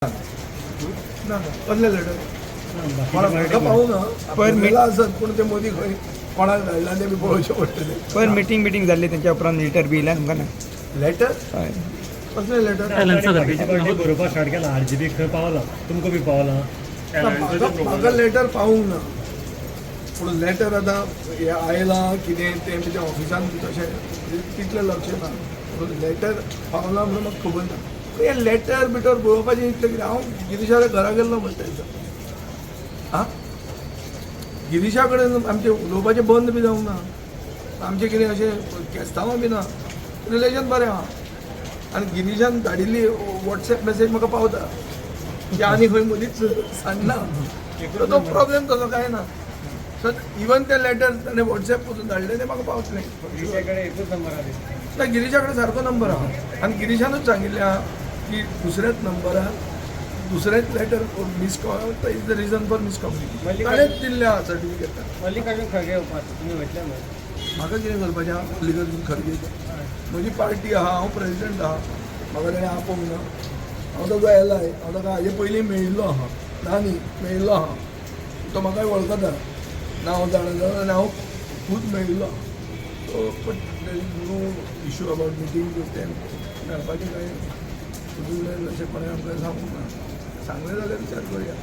ना ना, कसलें लेटर कोणाक म्हाका पावूं ना. पयर आसत, पूण ते मदीं खंय कोणाक धाडला तें बी पळोवचें पडटलें. पयर मिटींग बिटींग जाल्ली, तेंच्या उपरांत लेटर बी येयला तुमकां ना? लेटर? हय. कसलें लेटर? बरोवपाक स्टार्ट केला, आरजीबी खंय पावला, तुमकां बी पावला? म्हाका लेटर पावूंक ना, पूण लेटर आतां हें आयलां कितें तें म्हणजे ऑफिसान तशें तितलें लक्ष ना. पूण लेटर पावलां म्हणून म्हाका खबर ना. पूण हें लेटर बिटर बरोवपाचें इतलें कितें? हांव गिरीशा घरा गेल्लो म्हणटा दिसा. आं, गिरीशा कडेन आमचें उलोवपाचें बंद बी जावंक ना, आमचें कितें अशें केस्तांवां बी ना. रिलेशन बरें आहा आनी गिरीशान धाडिल्ली वॉट्सएप मॅसेज म्हाका पावता की आनी खंय मदींच सांगना. तो प्रॉब्लेम तसो कांय ना. सो इवन ते लेटर ताणें वॉट्सएप पसून धाडलें तें म्हाका पावतलें. एकूच नंबर आसा. ना, गिरीशा कडेन सारको नंबर आहा आनी गिरीशानूच सांगिल्लें आहा की दुसऱ्याच नंबरार दुसरेंच letter miscall is the reason for miscommunication. ताणेंच दिल्लें आहा सर्टिफिकेट. मल्लिकार्जून खरगे येवपाचो, तुमी वयतले मरे? म्हाका कितें करपाचें आहा मल्लिकार्जून खरगे? म्हजी पार्टी आहा, हांव प्रेजिडंट आहा, म्हाका ताणें आपोवंक ना. हांव ताजो एलाय. हांव ताका हाजे पयलीं मेळिल्लो आहा. ना न्ही, मेळिल्लो आहा. तो म्हाकाय वळखता ना, हांव जाणा जाणा आनी हांव खूब मेळिल्लो आहा. So but there is no issue about meeting with them. मेळपाचें कांय अजून अशें कोणें आमकां सांगूंक ना. सांगलें जाल्यार विचार करुया.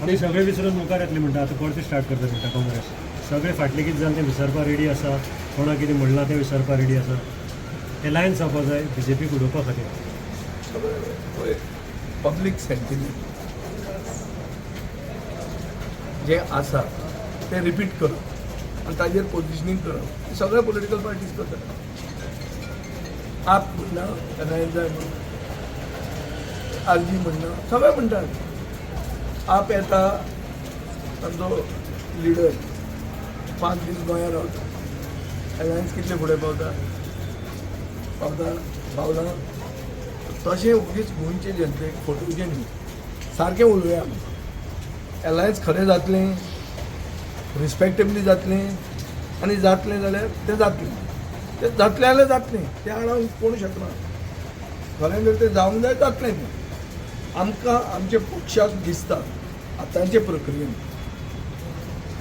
आमी सगळे विसरून मुखार येतले म्हणटा. आतां परते स्टार्ट करता म्हणटा काँग्रेस. सगळे फाटलें कितें जालें तें विसरपा रेडी आसा, कोणा कितें म्हणलां तें विसरपा रेडी आसा, एलायन्स जावपा जाय बीजेपीक उडोवपा खातीर. सगळें पब्लीक सेंटिमेंट जे आसा तें रिपीट करप आनी ताजेर पोजिशनींग करप, सगळे पॉलिटिकल पार्टीज करतात. आप म्हणना एलायन्स जाय म्हणून, आरजी म्हणना, सगळे म्हणटात. आप येता, तांचो लिडर 5 दीस गोंयांत रावता, एलायन्स कितले फुडें पावता? पावता, पावला. तशें ओगीच गोंयचे जनतेक फटोवचें न्ही. सारकें उलोवया. एलायन्स खरें जातलें, रिस्पेक्टेबली जातलें आनी जातलें जाल्यार तें जातलें. तें जातलें जाल्यार जातलें, तें आडावंक कोण शकना. खरें जर तें जावंक जाय, जातलें तें. आमकां आमच्या पक्षाक दिसता, आतांचे प्रक्रियेन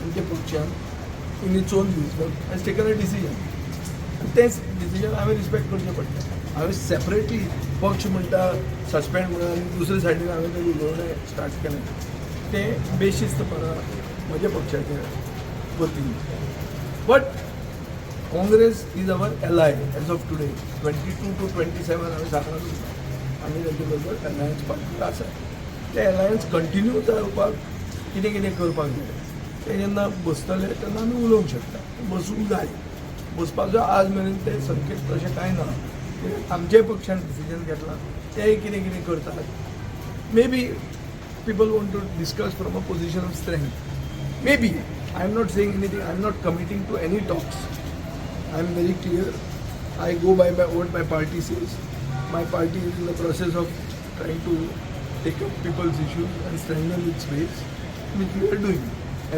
आमच्या पक्षान in its own wisdom has taken a decision. तेंच डिसिजन हांवें रिस्पेक्ट करचें पडटा. हांवें सेपरेटली पक्ष म्हणटा सस्पेंड म्हणून आनी दुसरे सायडीन हांवें तें उलोवणें स्टार्ट केलें, तें बेशिस्तपणा म्हज्या पक्षाचे वतीन. But Congress is our ally as of today. 22 to 27 हांवें सांगलां तुमकां, आमी तांचे बरोबर अलायन्स पार्टनर आसा. ते अलायन्स कंटिन्यू जावपाक कितें कितें करपाक जाय तें जेन्ना बसतले तेन्ना आमी उलोवंक शकता. बसूंक जाय. बसपाचो आज मेरेन ते संकेत तशें कांय ना. आमच्याय पक्षान डिसिजन घेतलां, तेय कितें कितें करतात. Maybe people want to discuss from a position of strength. Maybe. I am not saying anything. I am not committing to any talks. I am very clear. I go by what my party says. My party is in the process of trying to take up people's issues and strengthen its base, which we are doing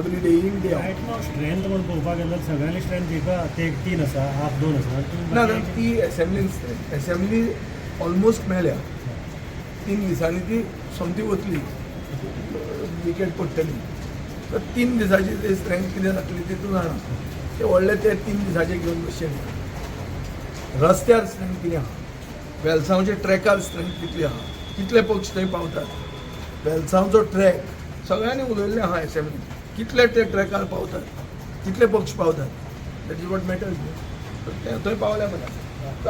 every day in, day out. Right now strength म्हूण पळोवपाक गेल्यार सगळ्यांनी strength एका ते एक तीन आसा, आप दोन आसा आनी ना ना, ती असेंब्लीन स्ट्रेंथ, असेंब्ली ऑलमोस्ट मेल्या. 3 दिसांनी ती सोमती वतली, विकेट पडटली. तर 3 दिसाची ते स्ट्रेंथ कितें जातली ती तूं जाणा. ते व्हडले ते 3 दिसाचे घेवन बसचे न्ही. रस्त्यार स्ट्रेंथ कितें आहा, वेलसांवचे ट्रॅकार स्ट्रेंथ कितली आहा, कितले पक्ष थंय पावतात, वेलसांवचो ट्रॅक सगळ्यांनी उलयल्लें आहा एसेंब्लीन, कितले ते ट्रॅकार पावतात, कितले पक्ष पावतात, that is what matters न्ही. तर ते थंय पावल्या मरे. चल.